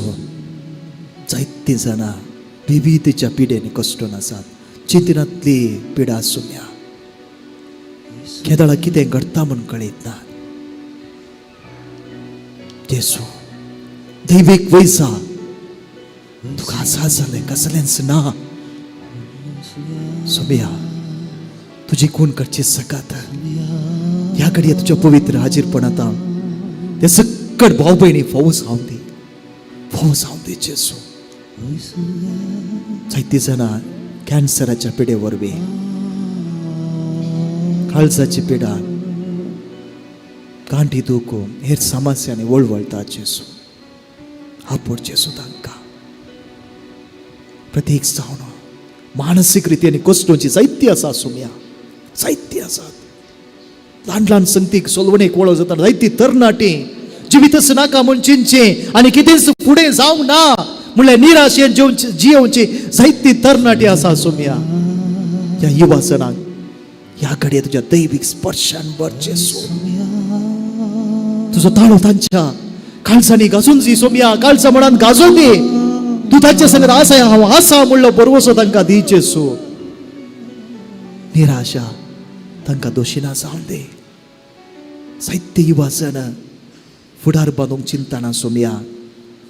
जायतीं जाणां विविधच्या पिडेनी कश्टून आसात. चिंतनांतली पिडा सुम्या, केदळा कितें घडटा म्हूण कळयत ना. जेसू, दैवीक वैसा तुका आसा जालें कसलेंच ना. सोम्या, तुजी खून करची सकात ह्या घडये तुज्या पवित्र हाजीरपणांत ते सक्कड भाव भयणी फावो जावं दी, फावो जावं दी जेसू. जायतीं जाणां कॅन्सराच्या पिडे वरवीं, काळजाची पिडा, गांठी दुखो, हेर समस्यांनी वळवळटा जेसू. आपोड जेसू तांकां. प्रत्येक जावन मानसीक रितीन कश्टोची जायती आसा सुम्या, जायती आसात. ल्हान ल्हान संगतीक सोलवणेक वळो जाता. जायती तरणाटी जिवीतच नाका म्हूण चिंतचें आनी कितेंच फुडें जावंक ना म्हणल्यार निराशेन जिवची जियोवची जायती तरणाटी आसा सुम्या. ह्या युवा जणांक ह्या घडये तुज्या दैवीक स्पर्शान भर जेसू. तुजो ताळो तांच्या काळजांनी गाजून दी सोम्या. काळजा मनान गाजून दी. तूं तांच्या संगत आसा, हांव आसा म्हणलो बरवसो तांकां दी जेसू. निराशा तांकां दोशिना जावन दी. जायते युवा जण फुडार बांदूंक चिंतना सोम्या,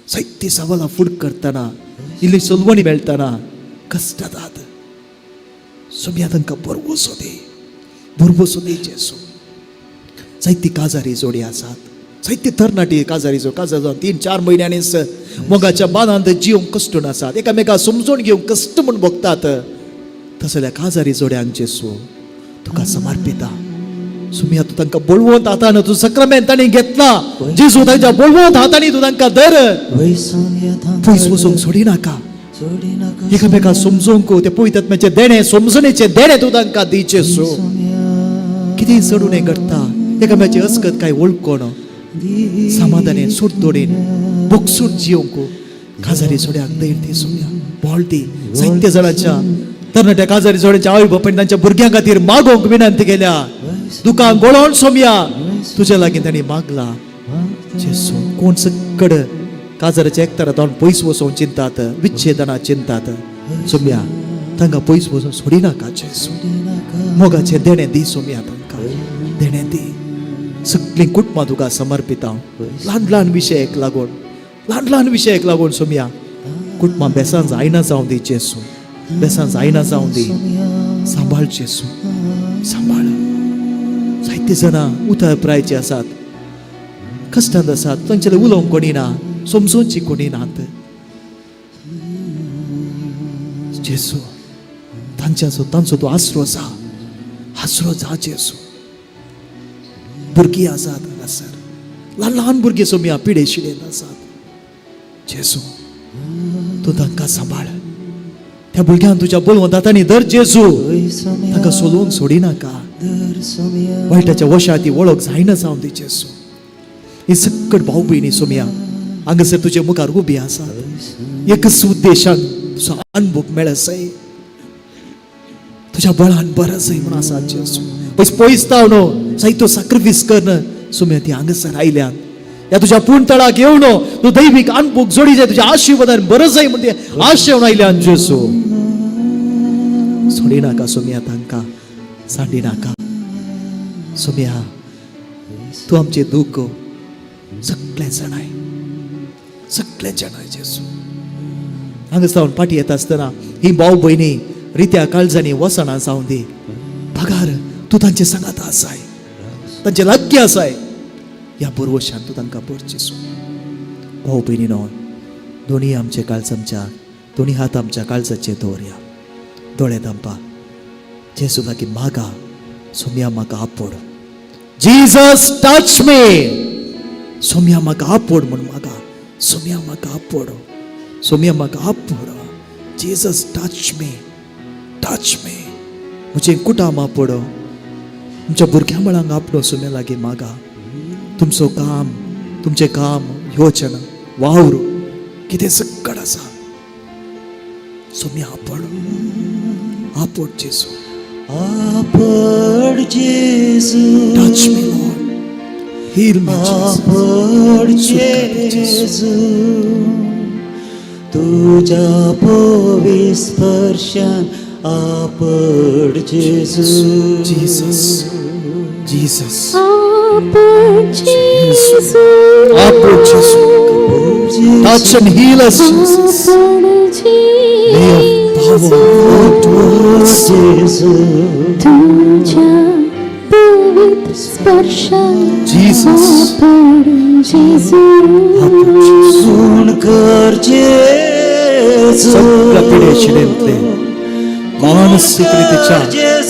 जायती सवालां फुड करतना, इल्ली सोलवणी मेळटना कश्टातात सोम्या. तांकां बरवसो दी, बरवसो दी जेसू. जायती काजारी जोडी आसात, जायती तरणाटी काजारी जो काजार जावन 3-4 म्हयन्यांनीच मोगाच्या बांदांत जिवंक कश्टून आसात. एकामेका समजून घेवंक कश्ट म्हूण भोगतात. तसल्या काजारी जोड्यांक जेसू तुका समर्पिता. सुम्या, तूं तांकां बळवंत हातान तूं सक्रामेंत तांणी घेतला जेजू, तांच्या बळवंत हातांनी तूं तांकां धर.
वय सोम्या.
पयस वचूंक सोडिनाका.
सोडिनाका.
एकामेका समजूंक ते पवित्र देणें, समजणेचें देणें तूं तांकां दी जेसू. कितें चडून घडटा एकामेकाची अस्कत काय वळखून समाधानेन, सुटतोडीन बोगसून जिवंक काजारी जोड्याक धैर्य दी सोम्या, बळ दी. जायत्या जाणांच्या तरणाट्या काजारी जोड्यांच्या आवय बापायन तांच्या भुरग्यां खातीर मागोवंक विनंती केल्या. दुकां गोळोवन सोम्या तुज्या लागीं तांणी मागला जेसू. कोण सक्कड काजाराच्या एकतारा तावन पयस वचोंक चिंतात, विच्छेदना चिंतात. सोम्या, तांकां पयस वचोंक सोडिनाका जेसू. मोगाचें देणें दी सोम्या, तांकां देणें दी. सगळीं कुटुंबां तुका समर्पिता. ल्हान ल्हान विशयाक लागून, ल्हान ल्हान विशयाक लागून सोम्या कुटुंबां बेसां जायना जावं दी जेसू, बेसां जायना जावं दी. सांबाळ जेसू, सांबाळ. जायते जाणां उतर प्रायचे आसात, कश्टांत आसात. तांचे उलोवंक कोणी ना, समजोवची कोणी नात. जेसू, तांच्याचो तांचो तूं आसरो आसा. आसरो जा जेजू. भुरगीं आसात हांगासर, ल्हान ल्हान भुरगीं सोम्या पिडे शिडेन आसात जेजू, तूं तांकां सांबाळ. त्या भुरग्यांक तुज्या बलवंत हातांनी धर जेजू, तांकां सोलोवंक सोडिनाका. वायटाच्या वशा ती वळख जायना जावन दी जेजू. ही सकट भाव भयणी सोम्या हांगासर तुजे मुखार उबी आसात, एकच उद्देशान तुजो अनभोग मेळसय, तुज्या बळान बरं जाय म्हणून आसा जेजू. पयस पयस ताव न्हू जायतो साक्रिफीस करन सोम्या ती हांगासर आयल्यान, ह्या तुज्या पूण तळाक येवन तूं दैवीक अनभोग जोडी जाय, तुज्या आशिर्वादान बरं जाय म्हण ते आशेवन आयल्यान जेजू. सोडिनाका सोम्या तांकां, सांडिनाका सोम्या. तूं आमचें दुःख सगळें जाणाय, सगळें जाणाय जेजू. हांगा सावन फाटीं येता आसतना ही भाव भयणी रित्या काळजांनी वसणां जावं दी, पगार तूं तांचे सांगात आसाय, तांचे लागीं आसाय, ह्या पुर्वशान तूं तांकां भर जेजू. भाव भयणी न्हय, दोनी आमचे काळज आमच्या दोनी हात आमच्या काळजाचेर दवरया, दोळे धांपा, जेजू लागीं मागा, सोम्या म्हाका आपोड, जीजस टच मी, सोम्या म्हाका आपोड म्हूण मागा, सोम्या म्हाका आपोड, सोम्या म्हाका आपोड, Jesus touch me, touch me. म्हजें कुटाम आपोड, तुमच्या भुरग्यां बळांक आपलो सोम्या लागीं मागा. तुमचो काम, तुमचें काम, योजना, वावर कितें सकट आसा, सोम्या आपोड, आपोड जेजू.
आपड जेजू.
Touch me, Lord. Heal me, Jesus.
आपड जेजू, तुझ्या पवी स्पर्शान आपड जेजू.
Jesus. Jesus.
आपण जेजू.
आपड जेजू. Touch and heal us, Jesus.
आपण
May your power
जेजू.
Flow to us.
जेजू.
तुझ्या पवित्र स्पर्शान
Jesus.
आपण जेजू.
आपड जेजू.
गुण कर जेजू.
सगळ्या पिढे शिडेंतले, मानसीक रितीच्या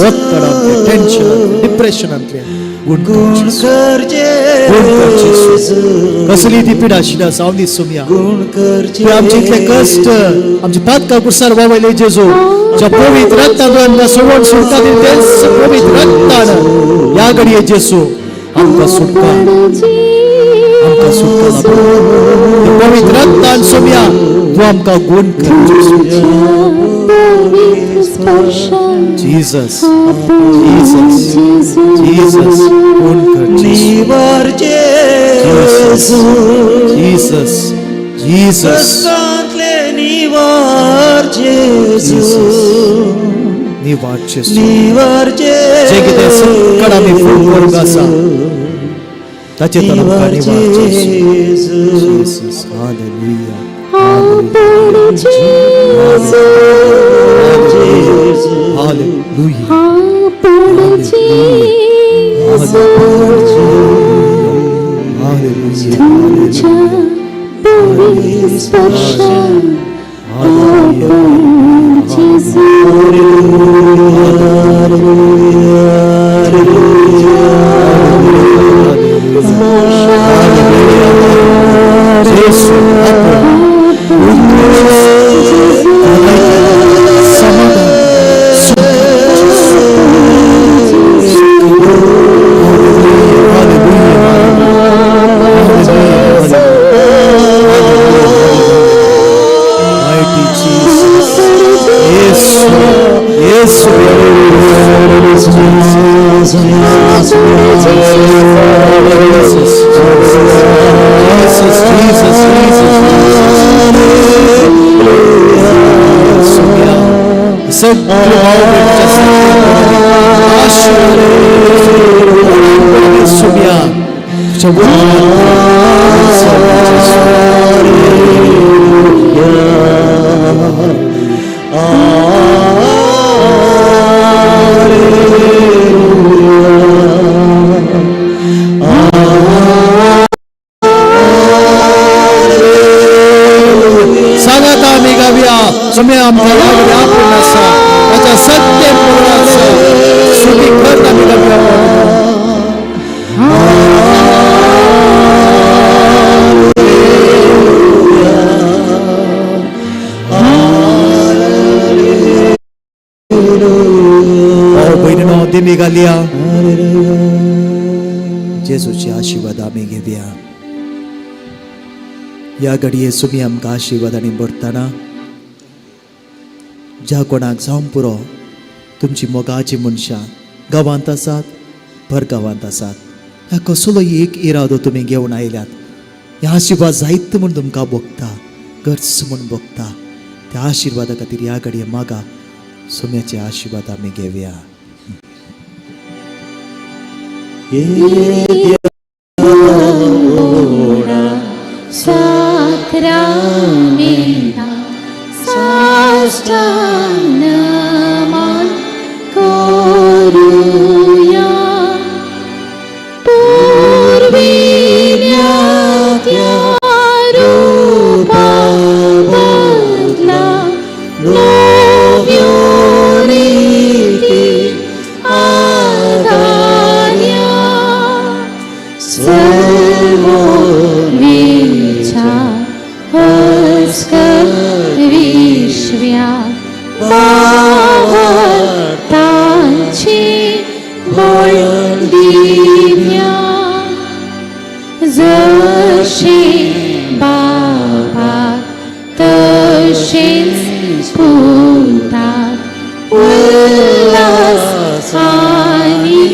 ಒತ್ತಡಾಂತಲೆ, ಟೆನ್ಷನ್, ಡಿಪ್ರೆಷನ್ गुण कर
गुण
जेजू.
कर
गुण कर जेजू.
जेजू.
कसली ती पिडा आशिल्ली जावं दी सोम्या,
गुण कर
तुवें आमचे इतले कश्ट, आमचे पातकां कुर्सार वावयले जेजू. ज्या पवित्र रक्तान तुवें आमकां सोडून सुटका दिली, तेच पवित्र रक्तान ह्या घडये जेजू आमकां सुटका, आमकां सुटका लाभली. त्या पवित्र रक्तान सोम्या तूं आमकां गुण कर जेजू.
पवित्र स्पर्शान
जीसस,
आपण
जीसस,
जेजू.
जीसस, गुण कर जेजू.
निवार जेजू.
Jesus, Jesus.
कष्टांतले निवार जेजू.
निवार जेजू.
निवार
जे कितें सकट आमी फूल करूंक आसा ताचे तर आमकां निवार जेजू.
जेजू.
Jesus, hallelujah.
आपण जेजू.
Hallelujah.
आपण जेजू.
Hallelujah.
तुझ्या पवित्र स्पर्शान आपण जेजू.
जेजू, आपण समाधान, सुख. Hallelujah. Hallelujah. Mighty Jesus. Yes, yes, Jesus, Jesus, Jesus, Jesus, Jesus. सगळे भाव भयणीच्या आशीर्वाद सुम्या तुझ्या सांगात आमी गावया, सुम्या आमकां ह्या घडये आपूण आसा ताच्या सत्य पूर्ण आसा, सुखी कर. घालया. जेजूचे आशिर्वाद आमी घेवया. ह्या घडये सुमी आमकां आशिर्वाद आनी भरतना ज्या कोणाक जावं पुरो तुमची मोगाची मनशां गांवांत आसात, परगांवांत आसात, ह्या कसलो एक इरादो तुमी घेवन आयल्यात, ह्या आशिर्वाद जायत म्हूण तुमकां भोगता, गरज म्हूण भोगता, त्या आशिर्वादा खातीर ह्या घडये मागा सोम्याचे आशिर्वाद आमी घेवया.
साक्रामेंता साष्टांग नमन करूया. पूर्विल्या त्या रूपा बदला नव्यो रीती आदान्या सर्व विचार अस्कर विश्व्या बावतांची बळ दिव्या. जशे बापाक तशेंच पुताक उल्हास आनी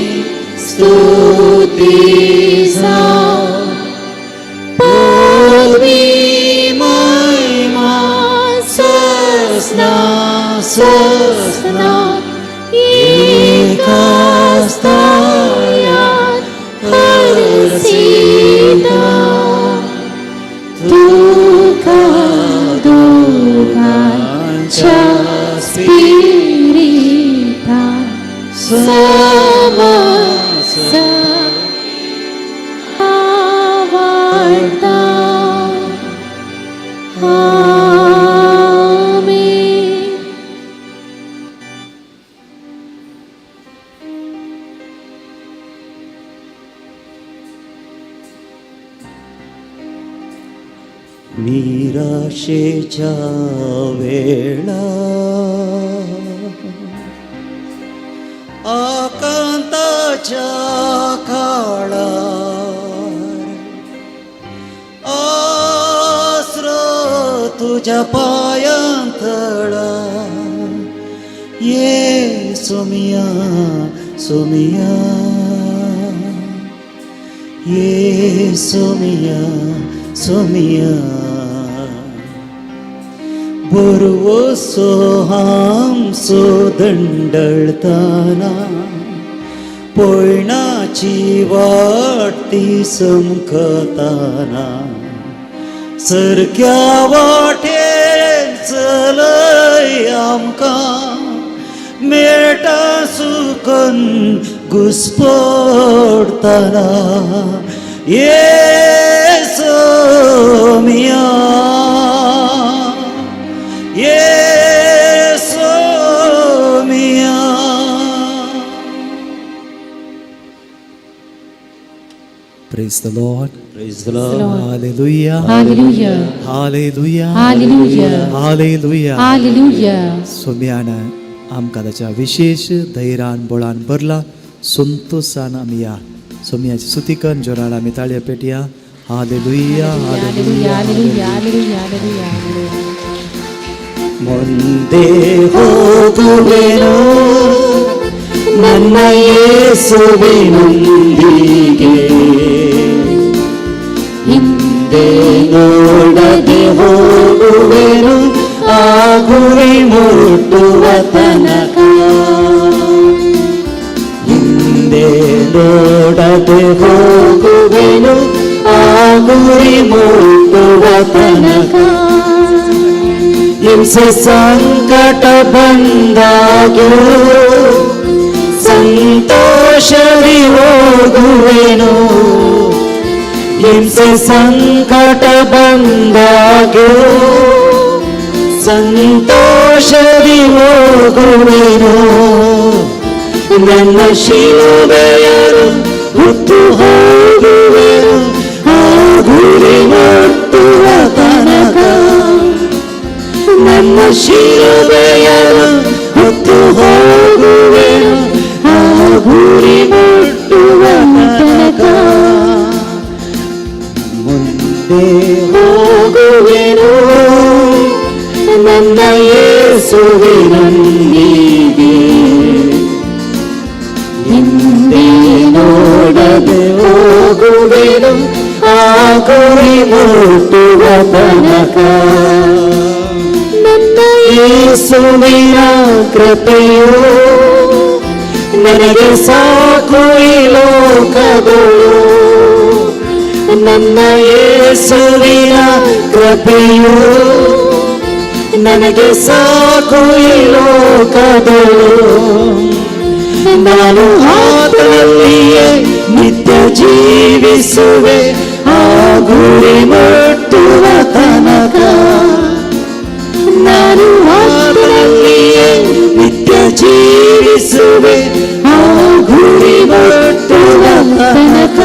स्तुती जावं. पदवी महिमा ससना ससना एकास्तायात हरसिता. तुका दोगांच्या स्पिरिता समस आवडता. आमेन.
निराशेच्या वेळा, आकांताच्या काळार, आसरो तुझ्या पायांतळा, ये सोमिया सोमिया, ये सोमिया सोमिया. बरवसो हामसो दंडळताना, पयणाची वाट ती समकताना, सारक्या वाटेन चलय आमकां, मेळटा सुकन घुसपडताना, ये सोमिया, ये सोमिया.
Praise the Lord.
Praise the Lord.
Hallelujah.
Hallelujah.
Hallelujah.
Hallelujah.
Hallelujah.
Hallelujah.
सोम्यान आमकां ताच्या विशेश धैर्यान बळान भरला, संतोशान आमी या सोम्याची सुतिकन जोरान आमी ताळया पेटया. Hallelujah.
Hallelujah. Hallelujah. Hallelujah. Hallelujah.
ಮುಂದೆ ಹೋಗುವೆನು ನನ್ನ ಯೇಸುವಿನೊಂದಿಗೆ, ಹಿಂದೆ ನೋಡದೆ ಹೋಗುವೆನು ಆ ಗುರಿ ಮುಟ್ಟುವ ತನಕ. ಹಿಂದೆ ನೋಡದೆ ಹೋಗುವೆನು ಆ ಗುರಿ ಮುಟ್ಟುವ ತನಕ. ಹಿಂಸೆ ಸಂಕಟ ಬಂದಾಗ್ಯೂ ಸಂತೋಷದಿ ಹೋಗುವೆನು. ಹಿಂಸೆ ಸಂಕಟ ಬಂದಾಗ್ಯೂ ಸಂತೋಷದಿ ಹೋಗುವೆನು. ನನ್ನ ಶಿಲುಬೆಯನ್ನು ಹೊತ್ತು ಹೋಗುವೆನು ಆ ಗುರಿ ಮುಟ್ಟುವ ತನಕ. ನನ್ನ ಶಿಲುಬೆಯನ್ನು ಹೊತ್ತು ಹೋಗುವೆನು ಆ ಗುರಿ ನನ್ನ ಯೇಸುವಿನೊಂದಿಗೆ. ಹಿಂದೆ ನೋಡದೆ ಹೋಗುವೆನು ಆ ಗುರಿ ಮುಟ್ಟುವ ತನಕ.
ನನ್ನ
ಯೇಸುವಿನ ಕೃಪೆಯು ನನಗೆ ಸಾಕು ಈ ಲೋಕದೊಳು. ನನ್ನ ಯೇಸುವಿನ ಕೃಪೆಯು ನನಗೆ ಸಾಕು ಈ ಲೋಕದೊಳು. ನಾನು ಆತನಲ್ಲಿಯೇ ನಿತ್ಯ ಜೀವಿಸುವೆ ಆ ಗುರಿ ಮುಟ್ಟುವ ತನಕ. ನಾನು ಆತನಲ್ಲಿಯೇ ನಿತ್ಯ ಜೀವಿಸುವೆ ಆ ಗುರಿ ಮುಟ್ಟುವ ತನಕ.